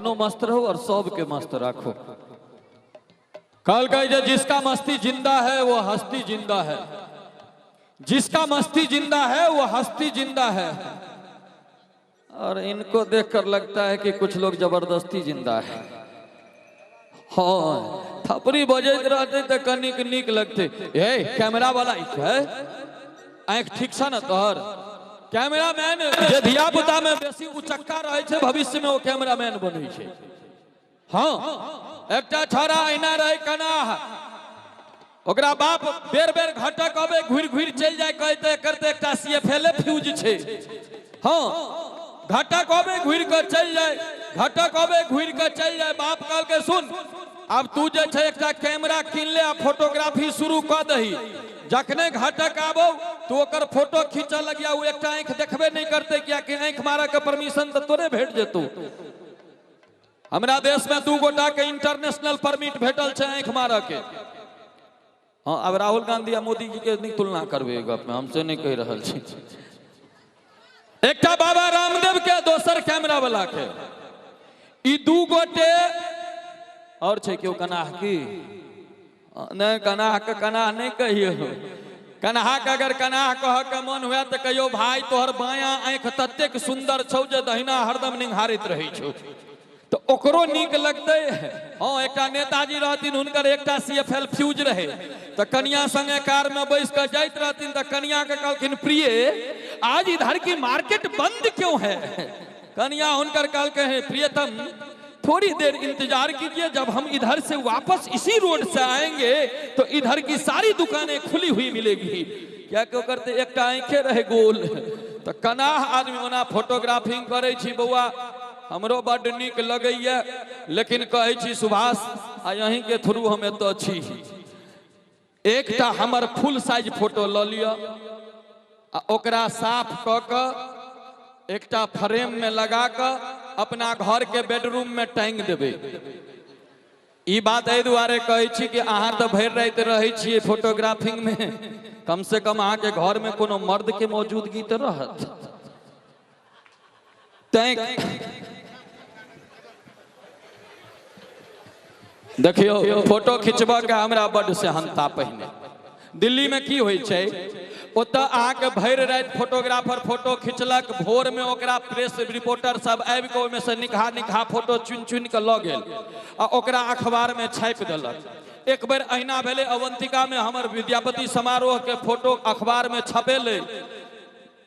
अपनो मस्त रहू और सबके मस्त राखू। कहलकै जे जिसका मस्ती जिंदा है वो हस्ती जिंदा है, जिसका मस्ती जिंदा है वो हस्ती जिंदा है। और इनको देखकर लगता है कि कुछ लोग जबरदस्ती जिंदा है। हाँ, थपड़ी बजैत रहते तऽ कनिक नीक लगते। हे कैमरा वाला है, आँखि ठीक छ ने तोहर? कैमरामैन जे धिया पुता में बेसी उचक्का रहै छै, भविष्य में ओ कैमरामैन बनै छै। हाँ, एकटा छौड़ा अहिना रहै कनाह, ओकरा बाप बेर बेर घटक अबै घुरि घुरि चलि जाय, कहते करते एकटा सी एफ एल फ्यूज छै। हाँ, घटक अबै घुरि कऽ चलि जाय, घटक अबै घुरि कऽ चलि जाय। बाप कहलकै सुन, आब तू जे छै एकटा कैमरा कीन ले आ फोटोग्राफी शुरू कऽ दही। जखने घटक आबौ तू ओकर फोटो खींचऽ लगिया, ओ एकटा आँखि देखबे नहि करतै, कियाकि आँखि मारऽ के परमिशन तऽ तोरे भेट जेतौ। हमरा देश में 2 गोटा के इंटरनेशनल परमिट भेटल छै आँखि मारऽ के। हाँ, आब राहुल गांधी आ मोदी जी के नहि तुलना करबै गप में, हम से नहि कहि रहल छी। एकटा बाबा रामदेव के, दोसर कैमरा वाला के, ई 2 गोटे और छै केओ कनाह की? नहि, कनाह के कनाह नहि कहियौ। कन्हा के अगर कनाह कह के मन हुए तऽ कहियौ भाई तोहर बायां आँखि ततेक सुंदर छौ जे दहिना हरदम निहारैत रहै छौ, तऽ ओकरो नीक लगतै। हाँ, एकटा नेताजी रहथिन, हुनकर एकटा सी एफ एल फ्यूज रहे, तऽ कनिया संगे कार में बैस कऽ जाइत रहथिन, तऽ कनिया के कहलखिन प्रिय आज इधर की मार्केट बंद क्यों है? कनिया हुनकर कहलकै हे प्रियतम थोड़ी देर इंतजार कीजिए, जब हम इधर से वापस इसी रोड से आएंगे तो इधर की सारी दुकानें खुली हुई मिलेगी। क्या क्यों करते, एकटा आंखे रहे गोल। तो कनाह आदमी ओना फोटोग्राफिंग करै छी बौआ, हमरो बड्ड नीक लगैया, लेकिन कहै छी सुभाष आ यहीं के थ्रू हम एतऽ छी, एकटा हमर फुल साइज फोटो लऽ लिअ आ ओकरा साफ कऽ कऽ एकटा फ्रेम में लगा कऽ अपना घर के बेडरूम में टांगि देबै। ई बात एहि दुआरे कहै छी कि अहाँ तऽ भरि राति रहै छियै फोटोग्राफिंग में, कम से कम अहाँके घर में कोनो मर्द के मौजूदगी तऽ रहत। तैं देखियौ फोटो खिंचबऽ के हमरा बड्ड सेहनता। पहिने दिल्ली में की होइ छै, ओतऽ अहाँके भरि राति फोटोग्राफर फोटो खिंचलक, भोर में ओकरा प्रेस रिपोर्टर सब आबि कऽ ओहिमे से निकहा निकहा फोटो चुनि चुनि कऽ लऽ गेल आ ओकरा अखबार में छापि देलक। एक बेर अहिना भेलै अवंतिका में, हमर विद्यापति समारोह के फोटो अखबार में छपेलै।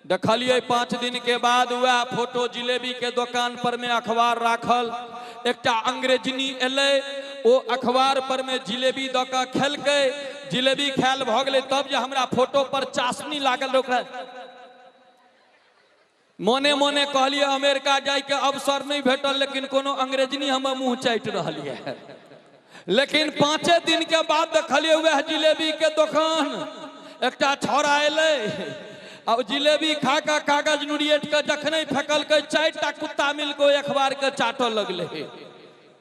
देखलियै 5 दिन के बाद वएह फोटो जिलेबी के दोकान पर में अखबार राखल। एकटा अंग्रेजनी एलै, ओ अखबार पर में जिलेबी दऽ कऽ खेलकै, जिलेबी खायल भऽ गेलै, तब जे हमरा फोटो पर चाशनी लागल रहै ओकरा मोने मोने कहलियै अमेरिका जाइके अवसर नहि भेटल, लेकिन कोनो अंग्रेजनी हमर मुँह चाटि रहल यऽ। लेकिन 5 दिन के बाद देखलियै वएह जिलेबी के दोकान, एकटा छौड़ा एलै आ ओ जिलेबी खा कऽ कागज नुरिएट कऽ जखने फेकलकै 4टा कुत्ता मिल कऽ ओहि अखबार के चाटऽ लगलै।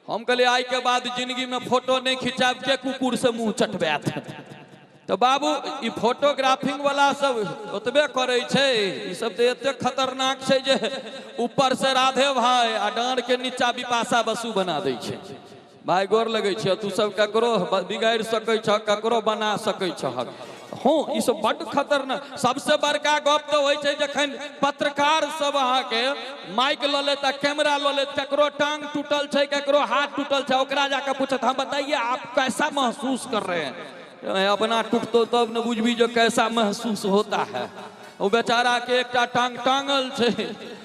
हम कहलियै आइ के बाद जिंदगी में फोटो नहि खिंचायब, के कुकुर से मुँह चटबायत। तऽ बाबू ई फोटोग्राफिंग वाला सब ओतबे करै छै, ई सब तऽ एते खतरनाक छै जे ऊपर से राधे भाई आ डाँड़ के नीचा बिपाशा बसु बना दै छै। भाई गोर लगै छै, तू सब ककरो बिगाड़ि सकै छह, ककरो बना सकै छह। हँ, ई सब बड्ड खतरनाक। सबसे बड़का गप तऽ होइ छै जखन पत्रकार सब अहाँके माइक लऽ लेत आ कैमरा लऽ लेत, ककरो टांग टूटल छै, ककरो हाथ टूटल छै, ओकरा जाके पूछत हाँ बताइए आप कैसा महसूस कर रहे हैं? अपना टूटतो तब ने बुझबी जो कैसा महसूस होता है। ओ बेचारा के एकटा टांग टांगल छै।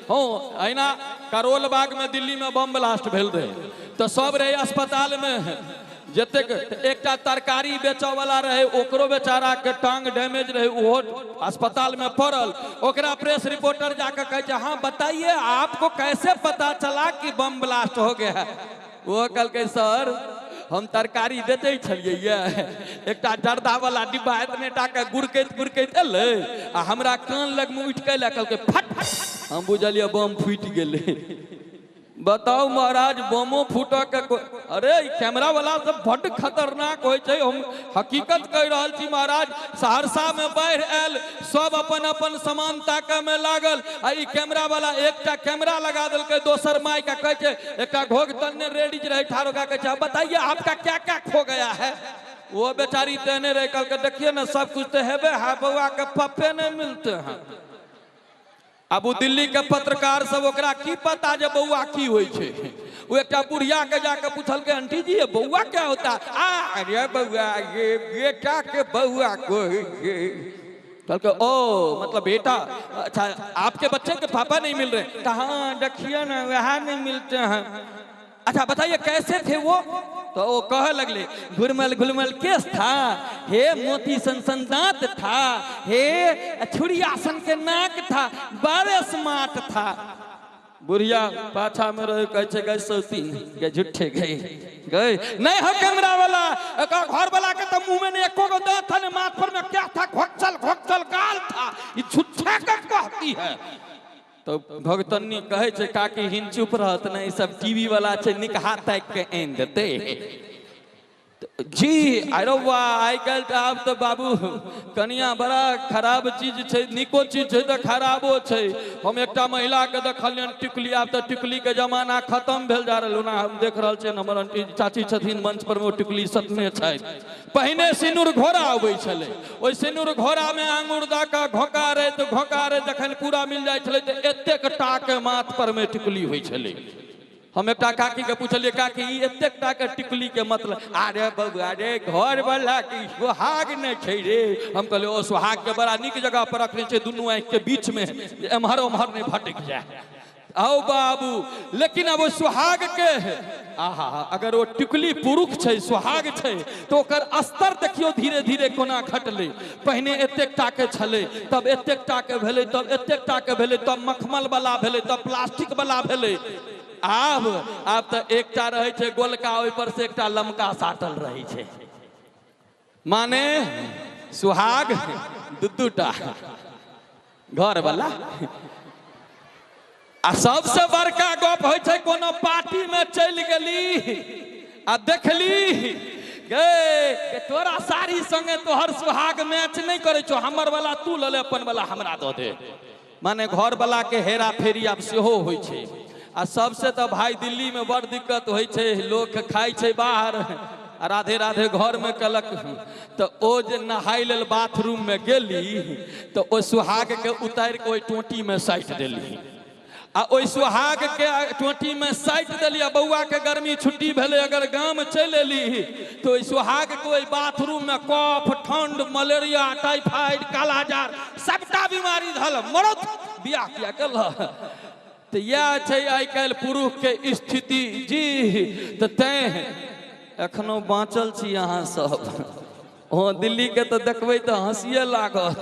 हँ, अहिना करोल बाग में दिल्ली में बम ब्लास्ट भेल रहे तऽ सब रहे अस्पताल में, जतेक एकटा तरकारी बेचऽ वाला रहे ओकरो बेचारा के टांग डैमेज रहे, ओहो अस्पताल में पड़ल। ओकरा प्रेस रिपोर्टर जाके कहै छै हाँ बताइए आपको कैसे पता चला कि बम ब्लास्ट हो गया है? वो कहलकै सर हम तरकारी बेचै छलियै ये, एकटा जर्दा वाला डिब्बा एतने टा के गुड़कैत गुड़कैत एलै आ हमरा कान लगमे उठि के एलै, कहलकै फट, हम बुझलियै बम फूटि गेलै। बताउ महाराज, बमो फूटऽ के अरे ई कैमरा वाला सब बड्ड खतरनाक होइ छै। हम हकीकत कहि रहल छी महाराज। सहरसा में बाढ़ि आयल, सब अपन अपन सामान ताकऽ में लागल आ ई कैमरा वाला एकटा कैमरा लगा देलकै, दोसर माइक, आ कहै छै, एकटा घोघ तन्ने रेडीज रहै ठाढ़, ओकरा कहै छै, "अब बताइए, आपका क्या क्या खो गया है?" वो बेचारी तेने रहे, कहलकै, देखिए ना, सब कुछ तो हेबे है, बउआ के पप्पे नहीं मिलते हैं। आब ओ दिल्ली के पत्रकार सब, ओकरा की पता जे बउआ की होइ छै? ओ एकटा बुढ़िया के जाके पूछलकै, आंटी जी, ये बउआ क्या होता है? आ अरे बउआ, ये बेटा के बउआ को होइ छै। कहलकै, ओ मतलब बेटा, अच्छा, आपके बच्चे के पापा नहीं मिल रहे? कहा, देखिए ना, वह नहीं मिलते हैं। अच्छा, बताइए, कैसे थे वो? तो वो कहे लगले, घुरमल घुलमल केस था, हे मोती सन सन दांत था, हे छुरिया सन के नाक था, बड़े स्मार्ट था। बुढ़िया पाछा में रहे, कहै छै, गए सौतीन गए, झूठे गए गए। नहीं हो कैमरा वाला, एकर घर वाला के तो मुंह में नहीं एको गो दांत था, ने माथ पर में क्या था, घोचल घोचल गाल था, ये झूठे के कहती है। तो भगतन्नी कहै छै, काकी हिन चुप रहत ने, ई सब टीवी वाला छै, निकहा ताकि के आनि देतै जी। अरे वाह, आइ काल्हि तऽ आब तऽ बाबू कनिया बड़ा खराब चीज छै। नीको चीज छै तऽ खराबो छै। हम एकटा महिलाके देखलियनि टिकुली, आब तऽ टिकुलीके जमाना खतम भेल जा रहल। ओना हम देख रहल छियनि, हमर आंटी चाची छथिन मंच पर मे, ओ टिकुली सटने छथि। पहिने सिनुर घोड़ा अबै छलै, ओहि सिनुर घोड़ामे आंगुर दऽ कऽ घोकारैत घोकारैत जखन पूरा मिल जाइ छलै तऽ एतेक टाके माथ पर मे टिकुली होइ छलै। हम एकटा काकी के पूछलियै, काकी, ई एतेक टाके टिकुली के मतलब? अरे बउआ रे, घर वाला के सोहाग नहि छै रे। हम कहलियै, ओ सोहाग के बड़ा नीक जगह पर रखने छै, दुनू आँखि के बीच में, जे एम्हर ओम्हर नहि भटक जाय। आओ बाबू, लेकिन अब ओ सुहाग के आहा, अगर ओ टिकुली पुरुष छै, सुहाग छै, तऽ ओकर स्तर देखियौ धीरे धीरे कोना घटलै। पहिने एतेक टाके छलै, तब एतेक टाके भेलै, तब एतेक टाके भेलै, तब मखमल वाला भेलै, तब प्लास्टिक वाला भेलै। आब आब तऽ एकटा रहै छै गोलका, ओहि पर से एकटा लमका साटल रहै छै। माने सुहाग दू दूटा घर वाला। आ सबसे बड़का गप होइ छै, कोनो पार्टी में चलि गेली आ देखली गे के तोरा साड़ी संगे तोहर सुहाग मैच नहि करै छौ, हमर वाला तू लऽ ले, अपन वाला हमरा दऽ दे। माने घर वाला के हेरा फेरी आब सेहो होइ छै। आ सबसे तऽ भाई दिल्ली में बड़ दिक्कत होइ छै, लोक खाइ छै बाहर आ राधे राधे घर में कलक। तऽ ओ जे नहाय लेल बाथरूम में गेली तऽ ओ सुहाग के उतारि के ओहि टोटी में साटि देली आ ओहि सुहाग के टोटी में साटि देली। आ बौआ के गर्मी छुट्टी भेलै, अगर गाम चलि एली तऽ ओहि सुहाग के ओहि बाथरूम में कफ, ठंड, मलेरिया, टाइफाइड, कालाजार सबटा बीमारी धल मरत, बियाह किया केलह? तऽ इएह छै आइ काल्हि पुरुष के स्थिति जी। तऽ तैं एखनो बाँचल छी अहाँ सब। हँ, दिल्लीके तऽ देखबै तऽ हँसिए लागत।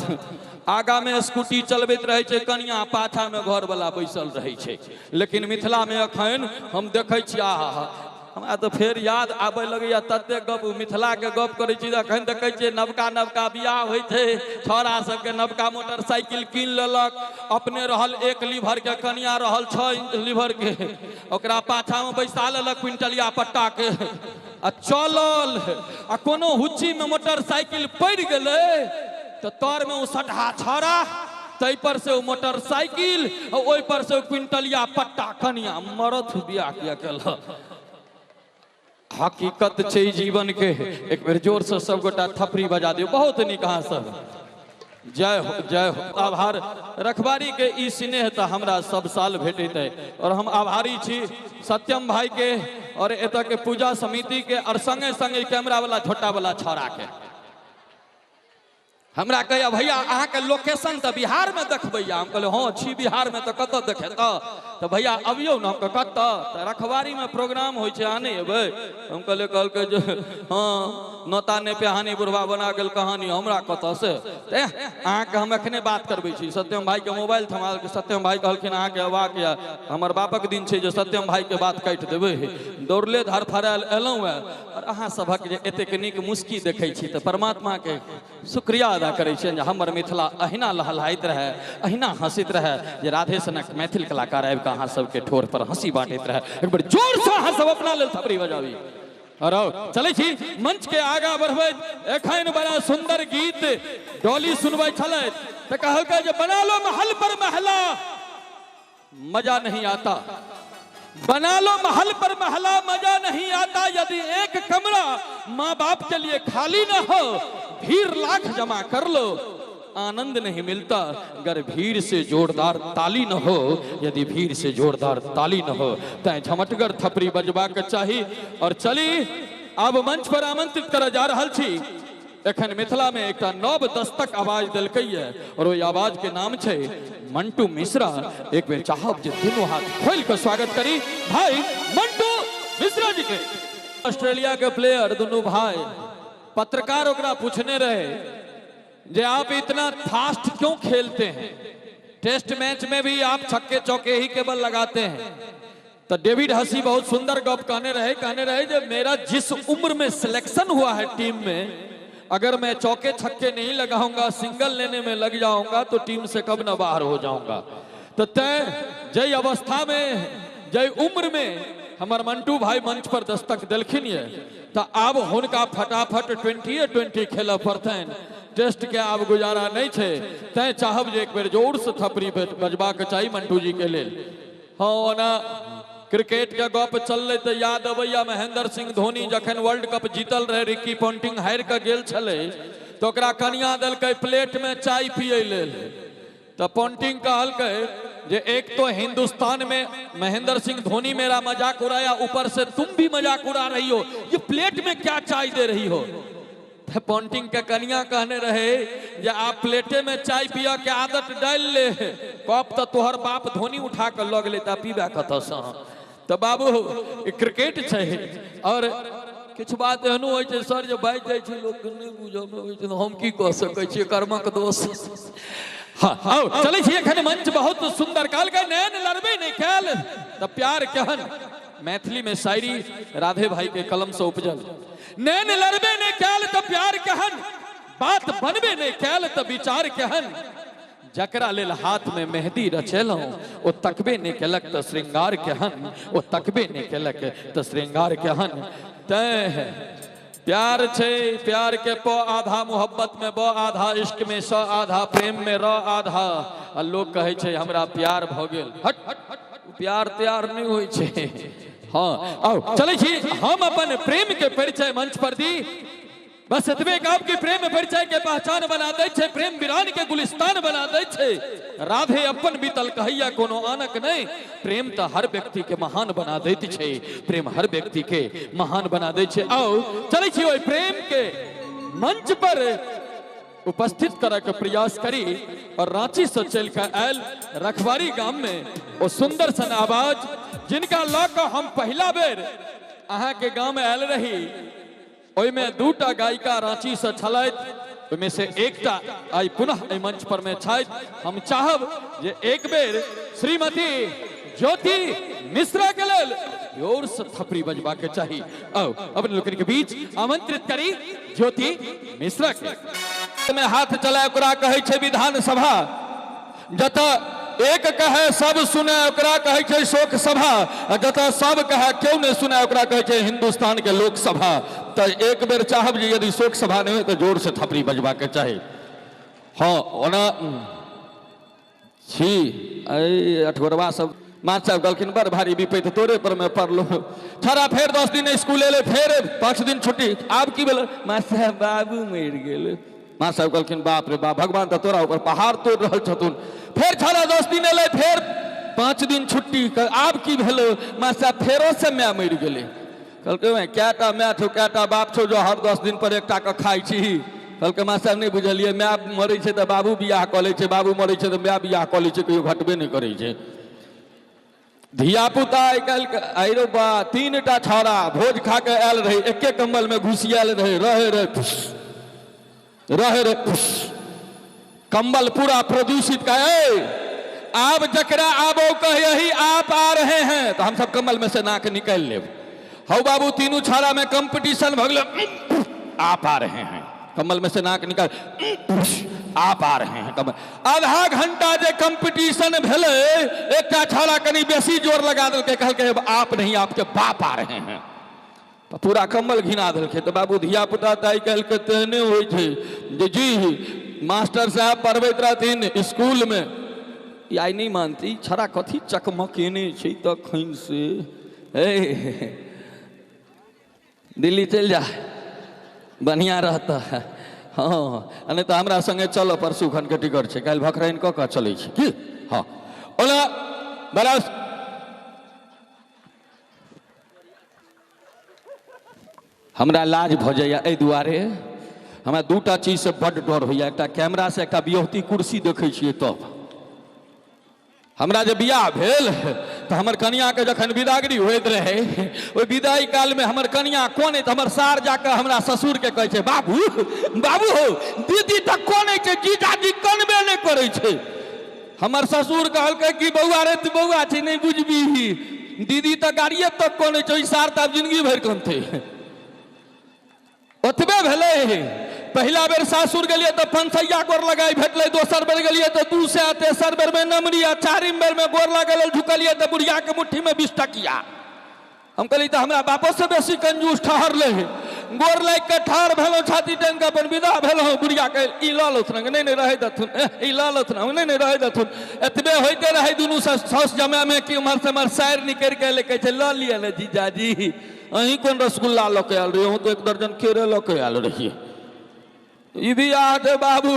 आगामे स्कूटी चलबैत रहै छै कनिया, पाछामे घरवला बैसल रहै छै। लेकिन मिथिलामे एखन हम देखै छी, आहा, हमरा तऽ फेर याद आबय लगैया। ततेक गप मिथिलाके गप करै छी। एखन देखै छियै, नवका नवका बियाह होइ छै, छौड़ा सबके नवका मोटरसाइकिल कीन लेलक, अपने रहल एक लीवर के, कनिया रहल 6 लीवर के, ओकरा पाछामे बैसा लेलक क्विंटलिया पट्टा के आ चलल। आ कोनो हुच्चीमे मोटरसाइकिल पड़ि गेलै तऽ तरमे ओ सटहा छौड़ा, ताहि पर से ओ मोटरसाइकिल आ ओहि पर से ओ क्विंटलिया पट्टा कनिया, मरत, बियाह किया केलक? हकीकत छै जीवन के। एक बेर जोर से सब गोटा थपड़ी बजा दियौ। बहुत नीक, अहाँ सब, जय हो, जय हो। आभार। रखबारी के ई स्नेह तऽ हमरा सब साल भेटैत है और हम आभारी छी सत्यम भाई के और एतऽ के पूजा समिति के और संगे संगे कैमरा वाला छोटा वाला छौड़ा के। हमरा कहैया, भैया, अहाँके लोकेशन तऽ बिहारमे देखबैया। हम कहलियै, हँ, छी बिहारमे तऽ कतऽ देखेतऽ? तऽ भैया, अबियौ ने। हम कहलियै, कतऽ? तऽ रखबारीमे प्रोग्राम होइ छै, अहाँ नहि एबै? हम कहलियै, कहलकै जे हँ, नोता नहि पेहानी, बुढ़वा बना गेल कहानी, हमरा कतऽ से? तऽ अहाँके हम एखने बात करबै छी। सत्यम भाईके मोबाइल थमा सत्यम भाई कहलखिन, अहाँके अबाक यऽ, हमर बापक दिन छै जे सत्यम भाईके बात काटि देबै? दौड़ले धरफड़ायल एलहुँ हेँ आओर अहाँ सभक जे एतेक नीक मुस्की देखै छी तऽ परमात्माके शुक्रिया अदा करै छियनि जे हमर मिथिला अहिना लहलहाइत रहए, अहिना हँसैत रहए, जे राधे सनक मैथिल कलाकार आबि कऽ कऽ अहाँ सबके ठोर पर हंसी बांटैत रहए। एक बेर जोरसँ अहाँ सब अपना लेल थपड़ी बजाबी। और आओ, चलै छी मंच के आगा बढ़बैत। एखन बड़ा सुंदर गीत डॉली सुनबै छलथि तऽ कहलकै जे बना लो महल पर महला मजा नहीं आता, बना लो महल पर महला मजा नहीं आता, यदि एक कमरा माँ बाप के लिए खाली न हो, भीड़ लाख जमा कर लो आनंद नहीं मिलता, अगर भीड़ से जोरदार ताली न हो, यदि भीड़ से जोरदार ताली न हो। तैं झमटगर थपड़ी बजबाक चाही। और चली आब मंच पर आमंत्रित करऽ जा रहल छी। एखन मिथिला में एकटा नव दस्तक आवाज देलकैये और ओहि आवाज के नाम छै मंटू मिश्रा। एक बेर चाहब जे दुनू हाथ खोलि कऽ स्वागत करी भाई मंटू मिश्रा जी के। ऑस्ट्रेलिया के प्लेयर दुनू भाई, पत्रकार ओकरा पूछने रहे जे आप इतना फास्ट क्यों खेलते हैं, टेस्ट मैच में भी आप छक्के चौके ही केवल लगाते हैं। तो डेविड हसी बहुत सुंदर गप कहने रहे, कहने रहे जे मेरा जिस उम्र में सिलेक्शन हुआ है टीम में, अगर मैं चौके छक्के नहीं लगाऊंगा, सिंगल लेने में लग जाऊंगा तो टीम से कब ना बाहर हो जाऊंगा। तो तय जय अवस्था में जय उम्र में हमर मंटू भाई मंच पर दस्तक देलखिन ये, तो आब हुनका फटाफट 20-20 खेलऽ पड़तनि, टेस्ट के आब गुजारा नहीं छै। तैं चाहब जे एक बेर जोर से थपड़ी बजबाक चाही मंटू जी के लेल। हाँ, ओना क्रिकेट के गप चललै तऽ याद अबैया महेंद्र सिंह धोनी जखन वर्ल्ड कप जीतल रहे, रिकी पॉन्टिंग हारि कऽ गेल छलै तऽ ओकरा कनिया देलकै प्लेट में चाय पियै लेल। तऽ पॉन्टिंग कहलकै जे एक तो हिंदुस्तान में महेंद्र सिंह धोनी मेरा मजाक उड़ाया, ऊपर से तुम भी मजाक उड़ा रही हो, ये प्लेट में क्या चाय दे रही हो। तऽ पॉन्टिंग के कनिया कहने रहे जे आप प्लेटे में चाय पिया के आदत डाल ले, कप तऽ तोहर बाप धोनी उठा कऽ लऽ गेलै तऽ पीबे कतऽसँ। तऽ बाबू ई क्रिकेट छै। और किछु बात एहनो होइ छै सर जे बाजि जाइ छै लोकके नहि बुझऽमे अबै छै, हम की कऽ सकै छियै, कर्मक दोष। हाँ आओ चलै छी एखन मंच बहुत सुंदर। कहलकै नैन लड़बे नहि कयल तऽ प्यार केहन, मैथिली में शायरी राधे भाई के कलम से उपजल। नैन लड़बे नहि कयल तऽ प्यार केहन, बात बनबे नहि कयल तऽ विचार केहन, जकरा लेल हाथ में मेहदी रचेलहुँ ओ तकबे नहि केलक तऽ श्रृंगार केहन, ओ तकबे नहि केलक तऽ श्रृंगार केहन। तैं प्यार छै, प्यार के प आधा मोहब्बत में, ब आधा इश्क में, स आधा प्रेम में, र आधा, आ लोग कहै छै हमरा प्यार भऽ गेल। हट, प्यार त्यार नहि होइ छै। हाँ आओ चलै छी हम अपन प्रेम के परिचय मंच पर दी। बस एतबे कहब कि प्रेम परिचय के पहचान बना दै छै, प्रेम वीरान के गुलिस्तान बना दै छै। राधे अपन बीतल कहैया कोनो आनक नहि, प्रेम तऽ हर व्यक्ति के महान बना दैत छै, प्रेम हर व्यक्ति के महान बना दै छै। आओ चलै छी ओहि प्रेम के मंच पर उपस्थित करऽ के प्रयास करी। और रांची से चलि कऽ आयल रखवारी गाम में ओ सुंदर सन आवाज जिनका लऽ कऽ हम पहिला बेर अहाँके गाम आयल रही, ओहिमे दूटा गायिका रांची से छलथि, ओहिमे से एकटा आइ पुनः एहि मंच पर में छथि। हम चाहब जे एक बेर श्रीमती ज्योति मिश्रा के लेल जोर से थपड़ी बजबा के चाही। आओ अपने लोकनि के बीच आमंत्रित करी ज्योति मिश्रा के। में हाथ चलाय ओकरा कहै छै विधानसभा, जतऽ एक कहे सब सुने ओकरा कहै छै शोक सभा, आ जतऽ सब कहे केओ नहि सुने ओकरा कहै छै हिंदुस्तान के लोकसभा। तऽ एक बेर चाहब जे यदि शोक सभा नहि होइ तऽ जोर से थपड़ी बजबा के चाही। हाँ ओना छी अइ अठगोरवा सब मास्टर साहब कहलखिन बड़ भारी विपैत तोरे पर में पड़लो, छड़ा फेर 10 दिन स्कूल एलै, फेर 5 दिन छुट्टी, आब की भेलै? मास्टर साहब बाबू मरि गेल। मास्टर साहब कहलखिन बाप रे बाप, भगवान तऽ तोरा ऊपर पहाड़ तोड़ि रहल छथुन। फेर छड़ा 10 दिन एलै, फेर 5 दिन छुट्टी, आब की भेलै? मास्टर साहब फेरो से माय मरि गेलै। कहलकै माय कएटा माय छौ, कएटा बाप छौ जो हर 10 दिन पर एकटा के खाइ छी? कहलकै मास्टर साहब नहि बुझलियै, माय मरै छै तऽ बाबू बियाह कऽ लै छै, बाबू मरै छै तऽ माय बियाह कऽ लै छै, कहियो घटबे नहि करै छै। धियापुता आइ काल्हि आइरो बा 3टा छौड़ा भोज खा के आयल रहै, एके कम्बल में घुसियायल रहै, रहे रहे फुस, रहे रहे फुस, कम्बल पूरा प्रदूषित का। आब जकरा आबो कहियही आप आ रहे हैं तो हम सब कम्बल में से नाक निकालि लेब। हौ बाबू तीनू छाड़ा में कंपटीशन भऽ गेलै, आप आ रहे हैं, कम्बल में से नाक निकाल, आप आ रहे हैं। कम आधा घंटा जे कंपटीशन भेलै, एकटा छौड़ा कनि बेसी जोर लगा देलकै, कहलकै अब आप नहीं आपके बाप आ रहे हैं। तऽ पूरा कम्बल घिना देलकै। तऽ बाबू धिया पुता तऽ आइ काल्हिके तेहने होइ छै जे जी मास्टर साहब पढ़बैत रहथिन स्कूलमे, ई आइ नहि मानती छड़ा कथी चकमकेने छै तखन से, हे दिल्ली चलि जा बढ़िआँ रहतह। हँ आ नहि तऽ हमरा सङ्गे चल, परसू खनके टिकट छै, काल्हि भखराइन कऽ कऽ चलै छी की। हँ ओना बड़ा हमरा लाज भऽ जाइए एहि दुआरे, हमरा दूटा चीजसँ बड्ड डर होइए, एकटा कैमरासँ, एकटा बियौहती कुर्सी देखै छियै तब। हमरा जे बियाह भेल तऽ हमर कनियाँके जखन विदागरी होइत रहै, ओहि विदाई कालमे हमर कनियाँ कोन तऽ हमर सार जाकऽ हमरा ससुरके कहै छै, बाबू बाबू हो दीदी तऽ कोन छै, जीजाजी कनबे नहि करै छै। हमर ससुर कहलकै कि बौआ रे तू बौआ छै नहि बुझबीही, दीदी तऽ गाड़िए तक कनै छै, ओहि सार तऽ आब जिंदगी भरि कनतै। ओतबे भेलै, पहिला बेर सासुर गेलियै तऽ पंसैया गोर लगाइ भेटलै, दोसर बेर गेलियै तऽ 200, तेसर बेरमे नमरी, आ चारिम बेरमे गोर लगै लेल झुकलियै तऽ बुढ़ियाके मुट्ठीमे 20 टकिया। हम कहलियै तऽ हमरा बापोसँ बेसी कंजूस ठहरलै। गोर लागि कऽ ठाढ़ भेलहुँ, छाती टाँगि कऽ अपन विदा भेलहुँ। बुढ़िया कहै ई लऽ लथुन, नहि नहि रहै देथुन, ई लऽ लथुन, नहि नहि रहै देथुन। एतबे होइते रहै दुनू साउस जमायमे कि उम्हर से उम्हर सारि निकलि कऽ एलै, कहै छै लऽ लिअ ने जीजाजी, अहीं कोन रसगुल्ला लऽ कऽ आयल रहियै, अहूँ तऽ 1 दर्जन केरे लऽ कऽ आयल रहियै। ई बियाह दे बाबू।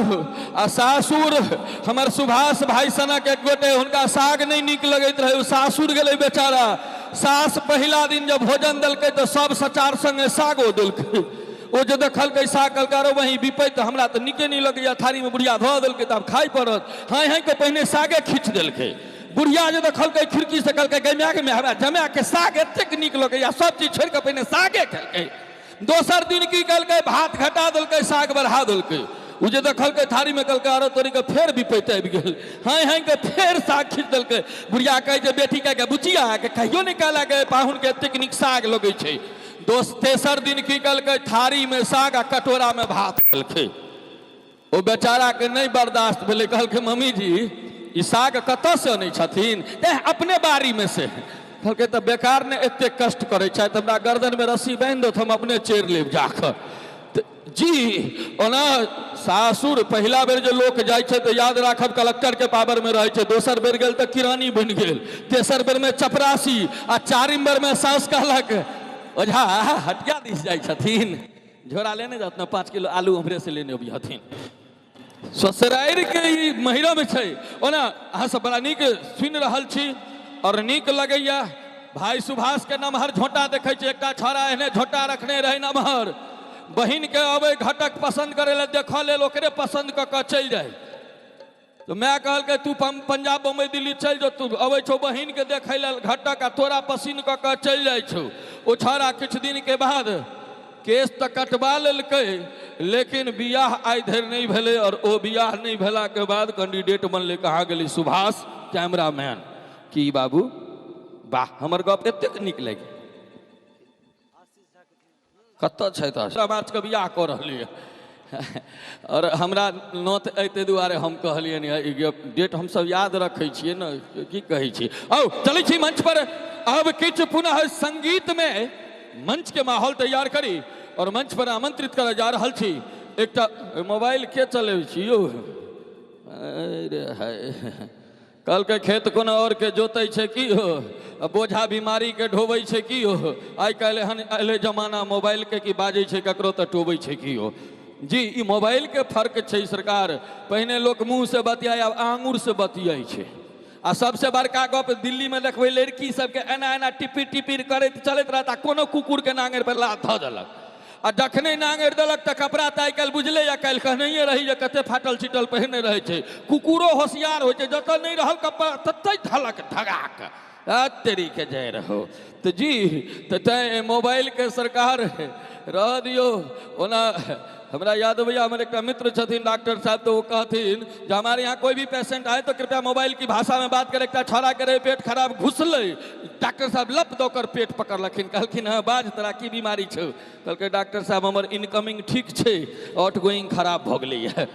आ सासुर हमर सुभाष भाई सनक एक गोटे, हुनका साग नहि नीक लगैत रहै, ओ सासुर गेलै बेचारा। सास पहिला दिन जब भोजन देलकै तऽ सब सचार संगे सागो देलकै। ओ जे देखलकै साग कहलकै अरे वही बिपैत हमरा तऽ नीके नहि लगैया, थारीमे बुढ़िया धऽ देलकै तऽ आब खाइ पड़त। हाँय हाँय के पहिने सागे खींच देलकै। बुढ़िया जे देखलकै खिड़की से कहलकै गै माय गे माय, हमरा जमाए के साग एतेक नीक लगैया, सब चीज छोड़ि कऽ पहिने सागे खेलकै। दोसर दिन की कहलकै, भात घटा देलकै साग बढ़ा देलकै। ओ जे देखलकै थारीमे कहलकै अरे तोरी के फेर बिपैत आबि गेल, हाँय हाँय के फेर साग खींच देलकै। बुढ़िया कहै छै बेटी के बुचिया के कहियो नहि कहलक पाहुनके एतेक नीक साग लगै छै। दोस्त तेसर दिन की कहलकै, थारीमे साग आ कटोरामे भात देलकै। ओ बेचाराके नहि बर्दाश्त भेलै, कहलकै मम्मी जी ई साग कतऽसँ अनै छथिन? तेँ अपने बाड़ीमे से। कहलकै तऽ बेकार ने एतेक कष्ट करै छथि, हमरा गर्दनमे रस्सी बान्हि दौथ, हम अपने चढ़ि लेब जाकऽ। जी ओना सासुर पहिला बेर जे लोक जाइ छै तऽ याद राखब कलेक्टरके पावरमे रहै छै, दोसर बेर गेल तऽ किरानी बनि गेल, तेसर बेरमे चपरासी, आ चारिम बेरमे सासु कहलक ओझा हटिया दिस जाइ छथिन, झोरा लेने जात ने, 5 किलो आलू हमरे से लेने अबिहथिन। ससुरारि के ई महिरम छै। ओना अहाँ सब बड़ा नीक सुनि रहल छी और नीक लगैया। भाई सुभाष के नमहर झोंटा देखै छी, एकटा छौड़ा एहने झोंटा रखने रहै नमहर, बहिन के अबै घटक पसन्द करै लए देखऽ लेल ओकरे पसन्द कऽ कऽ चलि जाइ। तऽ माय कहलकै तू पंजाब बम्बई दिल्ली चलि जो, तू अबै छौ बहिनके देखै लेल घटक आ तोरा पसिन कऽ कऽ चलि जाइ छौ। ओ छौड़ा किछु दिनके बाद केस तऽ कटबा लेलकै, लेकिन बियाह आइ धरि नहि भेलै। और ओ बियाह नहि भेलाके बाद कैंडिडेट बनलै कहाँ गेलै सुभाष कैमरामैन। की बाबू वाह, हमर गप एतेक नीक लागि कतऽ छथि? समाजके बियाह कऽ रहलियै आओर हमरा नोत अइ, ताहि दुआरे हम कहलियनि ई डेट हमसब याद रखै छियै ने, की कहै छी। आउ चलै छी मंच पर, अब किछु पुनः संगीतमे मंचके माहौल तैयार करी और मंच पर आमंत्रित करऽ जा रहल छी। एकटा मोबाइल के चलबै छी यौ? अरे हाय, कहलकै खेत कोनो और के जोतै छै की हो, आ बोझा बीमारी के ढोबै छै की हो। आइ काल्हि एहन एलै जमाना मोबाइल के कि बाजै छै ककरो तऽ टोबै छै की हो। जी ई मोबाइल के फर्क छै सरकार, पहिने लोक मुँह से बतियाइ आब आङुर से बतियाइ छै। आ सबसे बड़का गप दिल्ली में देखबै लड़की सबके एना एना टिपिर टिपिर करैत चलैत रहत आ कोनो कुकुर के नांगरि पर लात धऽ देलक, आ जखने नांगरि देलक तऽ कपड़ा तऽ आइ काल्हि बुझले या काल्हि कहनैये रही जे कते फाटल चिटल पहिरने रहै छै। कुकुरो होशियार होइ छै, जतऽ नहि रहल कपड़ा ततै धलक धगाक तेरी के जाय रहो। तऽ जी तऽ तैँ मोबाइलके सरकार रह दियौ। ओना हमरा याद अबैया हमर एकटा मित्र छथिन डॉक्टर साहब, तऽ ओ कहथिन जे हमारे यहाँ कोई भी पेशेंट आए तो कृपया मोबाइल की भाषा में बात करे। एकटा छौड़ा के रहे पेट खराब, घुसलै, डॉक्टर साहब लप दऽ कर पेट पकड़लखिन, कहलखिन हँ बाज तोरा की बीमारी छौ? कहलकै डॉक्टर साहब हमर इनकमिंग ठीक छै, आउट गोइंग खराब भऽ गेलैए।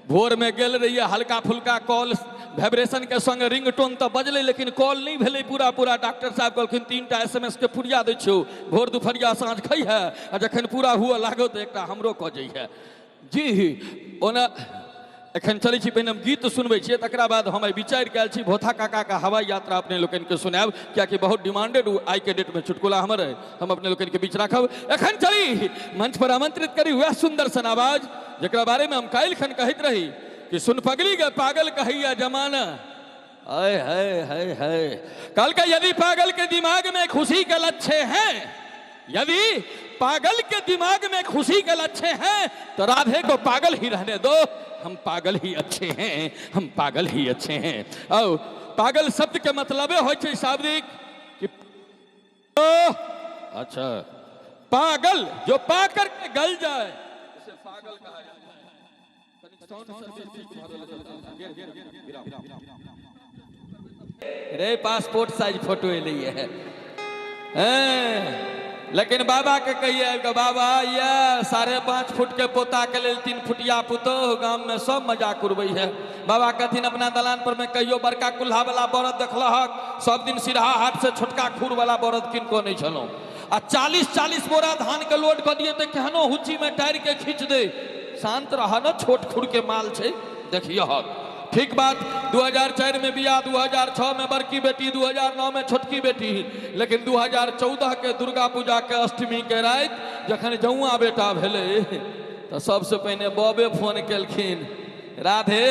भोरमे गेल रहियै, हल्का फुल्का कॉल वाइब्रेशन के संग रिंग टोन तऽ बजलै, लेकिन कॉल नहि भेलै पूरा पूरा। डॉक्टर साहब कहलखिन 3टा SMS के पुरिया दै छियौ, भोर दुपहरिया साँझ खइहे, आ जखन पूरा हुअ लागो तऽ एकटा हमरो कऽ जइहे। जी ओना एखन चलै छी, पहिने हम गीत सुनबै छियै, तकरा बाद हम आइ विचारि कऽ आयल छी भोथा काकाके हवाई यात्रा अपने लोकनिके सुनायब, कियाकि बहुत डिमांडेड आइके डेटमे चुटकुला हमर अइ, हम अपने लोकनिके बीच राखब। एखन चली मंच पर आमंत्रित करी वएह सुंदर सन आवाज जकरा बारेमे हम काल्हि खन कहैत रही कि सुन पगली गे पागल कहैया जमाना। हाय हाय हाय हाय, कहलकै यदि पागल के दिमाग में खुशी के लच्छे हैं, यदि पागल के दिमाग में खुशी के लच्छे हैं तो राधे को पागल ही रहने दो, हम पागल ही अच्छे हैं, हम पागल ही अच्छे हैं। और पागल शब्द के मतलब होइ छै शाब्दिक कि अच्छा पागल जो पा करके गल जाए उसे पागल कहा जाता है। रे पासपोर्ट साइज फोटो एलै है, लेकिन बाबा के कहिए कि बाबा ये 5.5 फुट के पोता के लेल 3 फुटिया पुतोह गाम में सब मजाक उड़बै है। बाबा कहथिन अपना दलान पर में कहियो बड़का कुल्हा वाला बरद देखलहक, सब दिन सिरहा हाट से छोटका खुर वाला बरद किनको नहीं छलहुँ, आ 40-40 बोरा धान के लोड कऽ दिए तऽ केहनो हुची में टायर के खींच दे, शांत रह न, छोट खुर के माल छै देखियहक। ठीक बात, 2004 में बियाह, 2006 में बड़की बेटी, 2009 में छोटकी बेटी, लेकिन 2014 के दुर्गा पूजा के अष्टमी के राति जखन जौआ बेटा भेलै तऽ सबसे पहिने बबे फोन केलखिन, राधे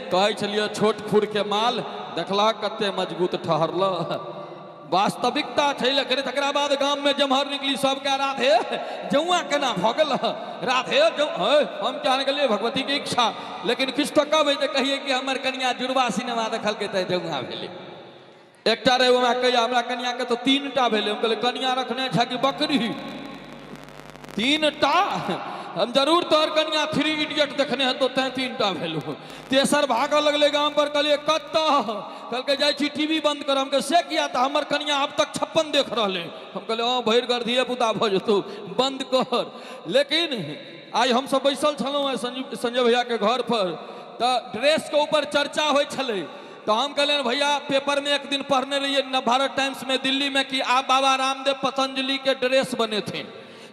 कहै छलियै छोट खुर के माल देखलहक कते मजबूत ठहरल। वास्तविकता छै, लेकिन तकरा बाद गाम में जम्हर निकली सबके राधे जौआ केना भऽ गेल, राधे जौ, हम क्या गेलियै भगवती के इच्छा, लेकिन किछु तऽ कहबै तऽ कहियै कि हमर कनिया जुड़वा सिनेमा देखलकै तऽ जौआ भेलै। एकटा रहे हमरा कहिया हमरा कनिया के तऽ 3टा भेलै, हम कहलियै कनिया रखने छै कि बकरी, 3टा? हम जरूर तोहर कनिया 3 इडियट देखने हेतौ तैं 3टा भेलौ। तेसर भागऽ लगलै गाम पर, कहलियै कतऽ? कहलकै जाइ छी टीवी बंद कर। हम कहलियै से किया? तऽ हमर कनिया अब तक 56 देख रहलै। हम कहलियै हँ भरि घर धिये पुता भऽ जेतौ, बंद कर। लेकिन आइ हमसब बैसल छलहुँ हेँ संजय भैया के घर पर, तऽ ड्रेस के ऊपर चर्चा होइ छलै, तऽ हम कहलियनि भैया पेपर में एक दिन पढ़ने रहियै नवभारत टाइम्स में दिल्ली में कि आब बाबा रामदेव पतंजलि के ड्रेस बनेथिन,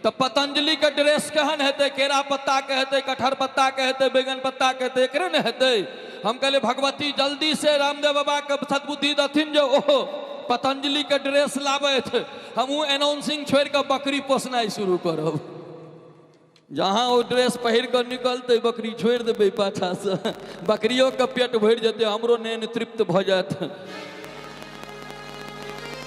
तऽ पतंजलि के ड्रेस केहन हेतै? केरा पत्ता के हेतै, कटहर पत्ता के हेतै, बैगन पत्ता के हेतै, एकरे ने हेतै। हम कहलियै भगवती जल्दी से रामदेव बाबा के सद्बुद्धि दथिन जे ओहो पतंजलि के ड्रेस लाबथि, हमहूँ एनाउंसिंग छोड़ि कऽ बकरी पोसनाइ शुरू करब। जहाँ ओ ड्रेस पहिर कऽ निकलतै बकरी छोड़ि देबै पाछासँ, बकरियोके पेट भरि जेतै, हमरो नैन तृप्त भऽ जायत।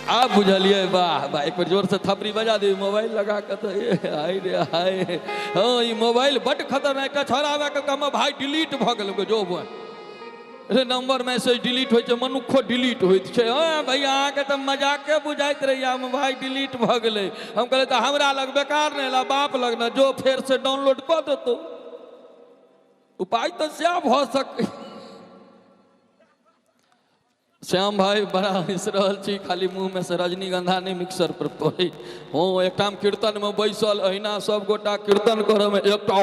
आब बुझलियै? वाह वाह, एक बेर जोरसँ थपड़ी बजा दियौ मोबाइल लगा कऽ तऽ। हाय रे हाय, हँ ई मोबाइल बड्ड खतरनाक। एकटा छौड़ा आबि कऽ हमर भाय डिलीट भऽ गेल, जो बॉय रे नंबर मैसेज डिलीट होइ छै, मनुक्खो डिलीट होइत छै। हँ भैया अहाँके तऽ मजाके बुझाइत रहैया, हम भाय डिलीट भऽ गेलै। हम कहलियै तऽ हमरा लग बेकार नहि एला, बाप लग ने जो फेरसँ डाउनलोड कऽ देतौ, उपाय तऽ सएह भऽ सकै। श्याम भाई बड़ा हँसि रहल छी, खाली मुँहमे से रजनीगंधा नहि मिक्सर पर पड़ै। हँ एकटाम कीर्तनमे बैसल अहिना सब गोटा कीर्तन करऽमे एकटा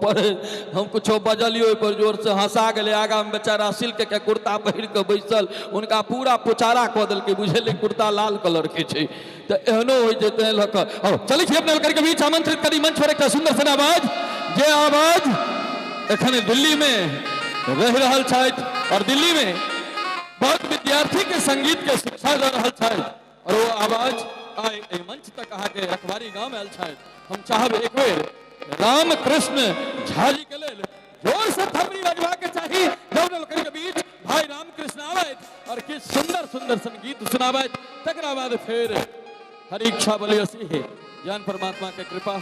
पड़ै, हम कुछो बजलियै ओहिपर जोरसँ हँसा गेलै। आगाँमे बेचारा सिल्क के कुर्ता पहिर कऽ बैसल, हुनका पूरा पोचारा कऽ देलकै, बुझेलै कुर्ता लाल कलरके छै, तऽ एहनो होइ छै। तैं लऽ कऽ आउ चलै छी अपना करके बीच आमंत्रित करी मंच पर एकटा सुन्दर सन आवाज, जे आवाज एखन दिल्लीमे रहि रहल छथि और दिल्लीमे बहुत विद्यार्थी के संगीत के शिक्षा दऽ रहल छथि, और ओ आवाज आइ एहि मंच तक अहाँके रखबारी गाम आयल छथि। हम चाहब एक बेर रामकृष्ण झा जी के लेल जोर से थपड़ी बजबा के चाही। जब लोकनि के बीच भाई रामकृष्ण आबथि और किछु सुंदर सुंदर सन गीत सुनाबथि, तकरा बाद फेर हरि इच्छा बलि असी ज्ञान परमात्मा के कृपा।